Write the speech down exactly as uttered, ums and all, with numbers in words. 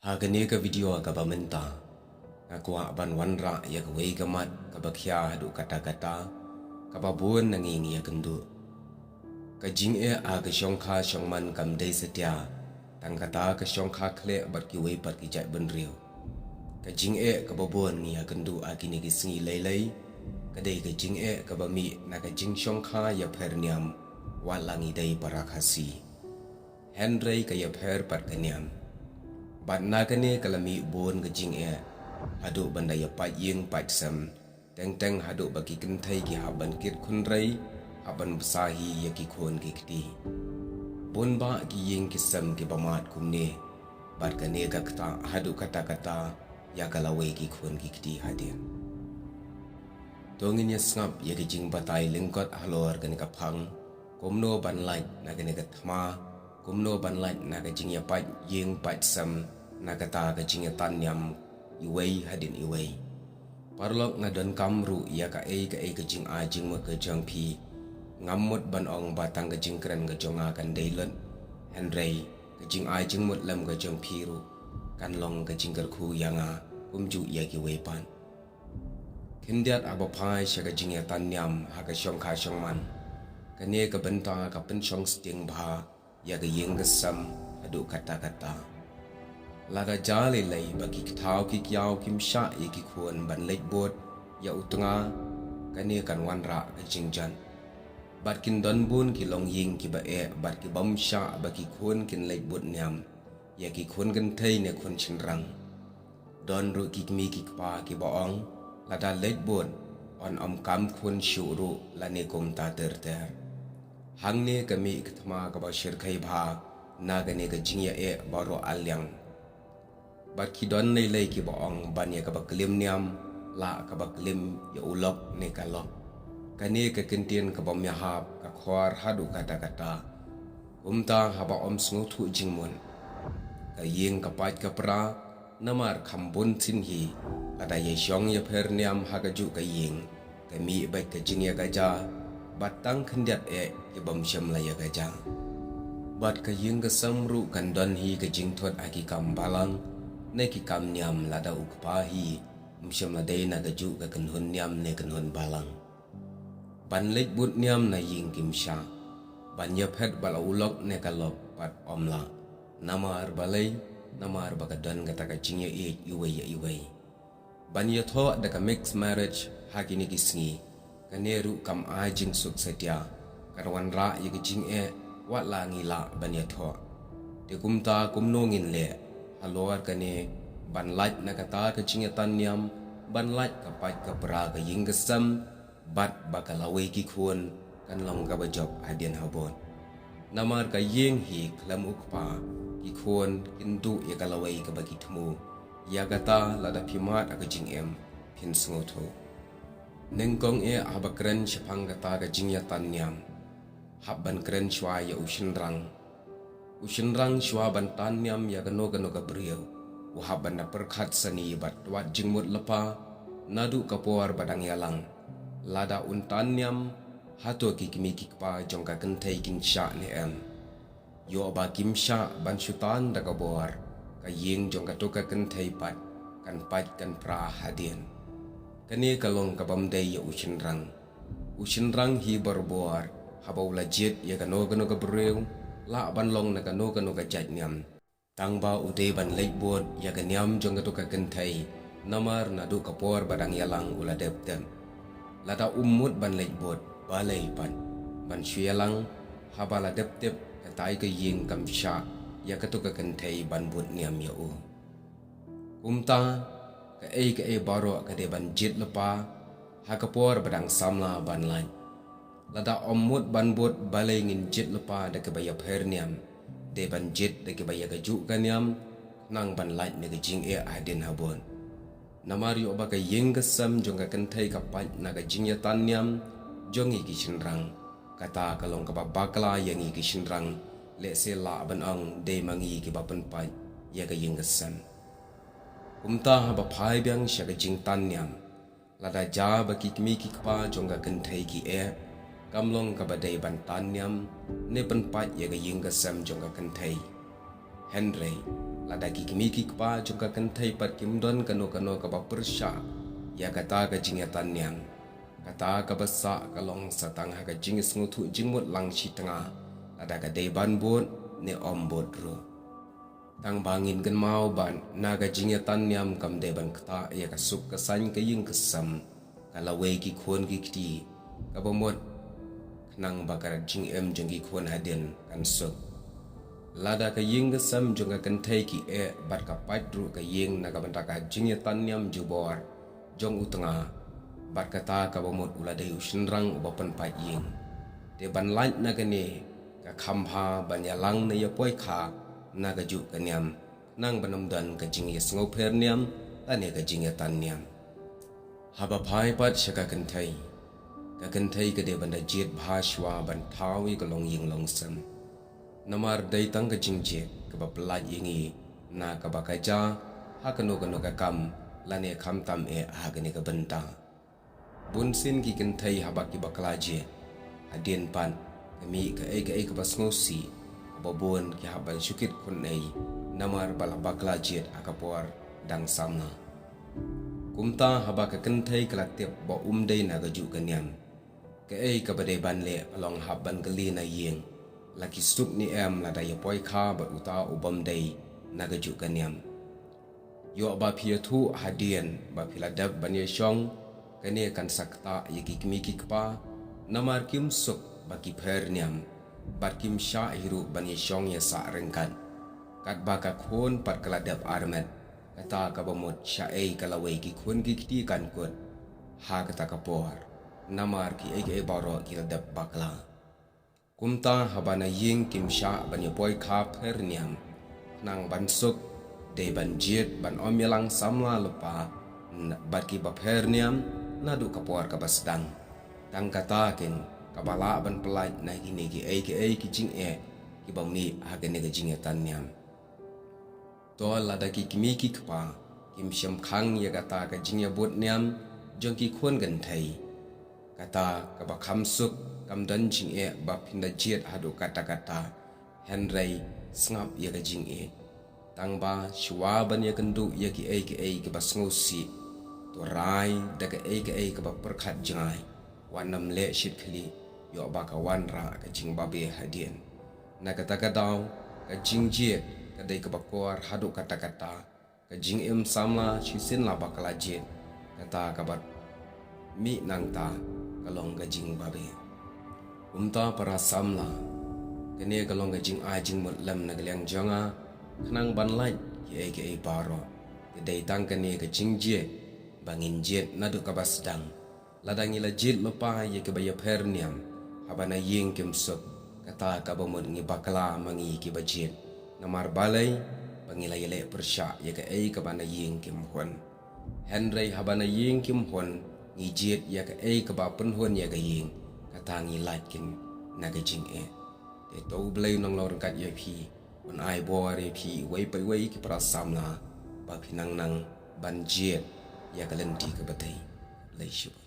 Ha kane ka video kaba mynta, nga kwah ban wanrah ïa kawei ka mat kaba khia haduh katta katta, kaba bun na ngi ngi ïakynduh. Ka jingeh ha ka shongkha shongman kam dei satia tang kata ka shongkha khleh bad kiwei pat ki jaitbynriew. Ka jingeh kaba bun ngi ïakynduh ha kine ki sngi lei lei, ka dei ka jingeh kaba mih na ka jingshongkha ïapher niam, wat la ngi dei para Khasi. Hynrei ka ïapher pat ka niam. Bad na kane ka la mih bun ka jingeh, haduh ban da ïapait ïing pait sem, teng teng haduh ba ki kynthei ki hap ban kit khun rei, hap ban bsa hi ïa ki khun ki kti. Bun bah ki ïing ki sem kiba mad kumne, bad kane ka ktah haduh katta katta ïa ka lawei ki khun ki kti hadien. To ngin ïa sngap ïa ka jingbatai lyngkot halor kane ka phang, kumno ban lait na kane ka thma, kumno ban lait na ka jingïapait ïing pait sem na kata ka jingïatan niam iwei hadien iwei. Paralok, nga donkam ruh ïa kaei kaei ka jingai jingmut ka jong phi. Ngam mut ban ong ba tang ka jingkren ka jong nga kan dei lut, hynrei ka jingai jingmut lem ka jong phi ruh kan long ka jingkyrkhu ïa nga, kumjuh ïa kiwei pat. Khyndiat haba phai sha ka jingïatan niam ha ka shongkha shongman, kane ka bynta ka pynshong sting bha ïa ka ïing ka sem haduh katta katta. Lada jia lei lei ba ki kthaw ki kiaw kim shah ïa ki khun ban leit bud ïa u tnga, kane kan wanrah ka jingjot. Bad kin don bun ki longïing kiba eh bad kibym shah ba ki khun kin leit bud niam ïa ki khun kynthei ne khun shynrang. Don ruh ki kmie ki kpa kiba ong, lada leit bud, yn ym kam khun shuh ruh lane kumta ter ter. Hangne ka mih ka thma kaba shyrkhei bha na kane ka jingïaeh baroh arliang. Bad ki don lei lei kiba ong ban ïa kaba klim niam, lah kaba klim ïa u lok ne ka lok. Kane ka kyntien kabym ïahap ka khor haduh katta katta. Kumta haba ym sngewthuh jingmut, ka ïing ka pait ka pra, namar kham bun sien hi lada ïa shong ïapher niam ha kajuh ka ïing, ka mih beit ka jingïakajia, bad tang khyndiat eh kibym shym la ïakajia. Bad ka ïing ka sem ruh kan don hi ka jingthut ha ki kam balang ne ki kam niam lada u kpa hi um shym la dei na kajuh ka kynhun niam ne kynhun balang. Ban leit bud niam na ïing kim shah, ban ïaphet bad la u lok ne ka lok pat ym lah. Namar balei? Namar ba ka don kata ka jingïaieit iwei ïa iwei. Ban ïathoh da ka mixed marriage ha kine ki sngi, kane ruh kam ai jingsuk satia, kan wanrah ïa ka jingeh wat la ngi lah ban ïathoh. Te kumta kumno ngin leh halor kane, ban lait na kata ka jingïatan niam, ban lait ka pait ka pra ka ïing ka sem, bad ba ka lawei ki khun kan long kaba jop hadien habud. Namar ka ïing hi khlem u kpa, ki khun kin duh ïa ka lawei kaba ki thmu. Ïa kata lada phi mad ha ka jingim, phin sngewthuh. Nyngkong eh haba kren shaphang kata ka jingïatan niam, hap ban kren shuwa ïa u shynrang. U shynrang shuwa ban tan niam ïa kano kano ka briew, u hap ban da pyrkhat sani bad wat jingmut lypa naduh ka por ba dang ïalang. Lada un tan niam, hato ki kmie ki kpa jong ka kynthei kin shah ne em? Ïoh ba kim shah ban shu tan da ka bor, ka ïing jong kato ka kynthei pat kan pait kan pra hadien. Kane ka long kabym dei ïa u shynrang. U shynrang hi barabor, haba u la jied ïa kano kano ka briew, lah ban long na kano kano ka jait niam, tang ba u dei ban leit bud ïa ka niam jong kato ka kynthei, namar naduh ka por ba dang ïalang u la dep tep. Lada um mut ban leit bud, balei pat ban shu ïalang haba la dep tep katai ka ïing kam shah ïa kato ka kynthei ban bud niam ïa u. Kumta, kaei kaei baroh ka dei ban jied lypa ha ka por ba dang samla ban lait. Lada um mut ban bud, balei ngin jied lypa da kiba ïapher niam? Dei ban jied da kiba ïa kajuh ka niam, khnang ban lait na ka jingeh hadien habud. Namar ïoh ba ka ïing ka sem jong ka kynthei ka pait na ka jingïatan niam jong ngi ki shynrang. Kata ka long kaba bakla ïa ngi ki shynrang, lehse lah ban ong dei ma ngi kiba pynpait ïa ka ïing ka sem. Kumta haba phai biang sha ka jingtan niam, lada jia ba ki kmie ki kpa jong ka kynthei ki eh, kam long kaba dei ban tan niam ne pynpait ïa ka ïing ka sem jong ka kynthei. Hynrei Lada ki kmie ki kpa jong ka kynthei pat kim don kano kano kaba pyrshah ïa kata ka jingïatan niam, kata kaba sah ka long sa tang ha ka jingsngewthuh jingmut lang shi tnga, lada ka dei ban bud ne ym bud ruh. Tang ba ngin kynmaw ban, na ka jingïatan niam kam dei ban ktah ïa ka suk ka saiñ ka ïing ka sem, ka lawei ki khun ki kti, kaba mut khnang ba ka jingim jong ki khun hadien kan suk. Lada ka ïing ka sem jong ka kynthei ki eh bad ka pait ruh ka ïing na ka bynta ka jingïatan niam jubor jong u tnga, bad kata kaba mut u la dei u shynrang uba pynpait ïing, te ban lait na kane ka kham bha ban ïalang ne ïapoi kha na kajuh ka niam, khnang ban ym don ka jingïasngewpher niam lane ka jingïatan niam. Haba phai pat sha ka kynthei, ka kynthei ka dei ban da jied bha shuwa ban thaw ïa ka longïing longsem. Namar dei tang ka jingjied kaba pyllait ïa ngi na kaba ka jia ha kano kano ka kam, lane khamtam eh ha kane ka bynta. Bunsien ki kynthei haba ki bakla jied, hadien pat ka mih kaei kaei kaba sngewsih, kaba bun ki hap ban shu kit khun ei, namar ba la bakla jied ha ka por dang samla. Kumta haba ka kynthei ka la tip ba um dei na kajuh ka niam, kaei kaba dei ban leh ka long hap ban kylli na ïing, la ki suk ne em lada ïapoi kha bad uta u bym dei na kajuh ka niam. Ïoh ba phi ïathuh hadien ba phi la dep ban ïashong, kane kan sa ktah ïa ki kmie ki kpa, namar kim suk ba ki pher niam, bad kim shah hi ruh ban ïashong ïasah ryngkat. Katba ka khun pat ka la dep armet, kata kaba mut shaei ka lawei ki khun ki kti kan kut ha kata ka por, namar kiei kiei baroh ki la dep bakla. Kumta haba na ïing kim shah ban ïapoi kha pher niam, khnang ban suk, dei ban jied ban ym ïalang samla lypa n-, bad ki bapher niam naduh ka por kaba sdang. Tang kata kin kaba lah ban pyllait na kine kiei kiei ki jingeh kiba mih ha kane ka jingïatan niam. To lada ki kmie ki kpa kim shym khang ïa kata ka jingïabud niam jong ki khun kynthei, kata kaba kham suk kam don jingeh ba phin da jied haduh katta katta, hynrei sngap ïa ka jingeh. Tang ba shuwa ban ïakynduh ïa kiei kiei kiba sngewsih, to rai da kaei kaei kaba pyrkhat jngai, wat nym leh shit khlieh, ïoh ba ka wanrah ka jingbabe hadien. Na kata ka daw, ka jingjied ka dei kaba kor haduh katta katta, ka jingim samla shisien la bakla jied, kata kaba mih nangta ka long ka jingbabe. Kumta para samla, kane ka long ka jingai jingmut lem na ka liang jong nga, khnang ban lait kiei kiei baroh. Te dei tang kane ka jingjied ba ngin jied naduh kaba sdang. Lada ngi la jied lypa ïa kiba ïapher niam, haba na ïing kim suk, kata kaba mut ngi bakla ma ngi kiba jied. Namar balei? Ba ngi la ïaleh pyrshah ïa kaei kaba na ïing kim hun. Hynrei haba na ïing kim hun, ngi jied ïa kaei kaba pynhun ïa ka ïing, kata ngi lait kin na ka jingeh. Te to U Blei un long ryngkat ïa phi, un ai bor ïa phi iwei pa iwei ki para samla, ba phin nang nang ban jied ïa ka lynti kaba dei. Khublei shibun.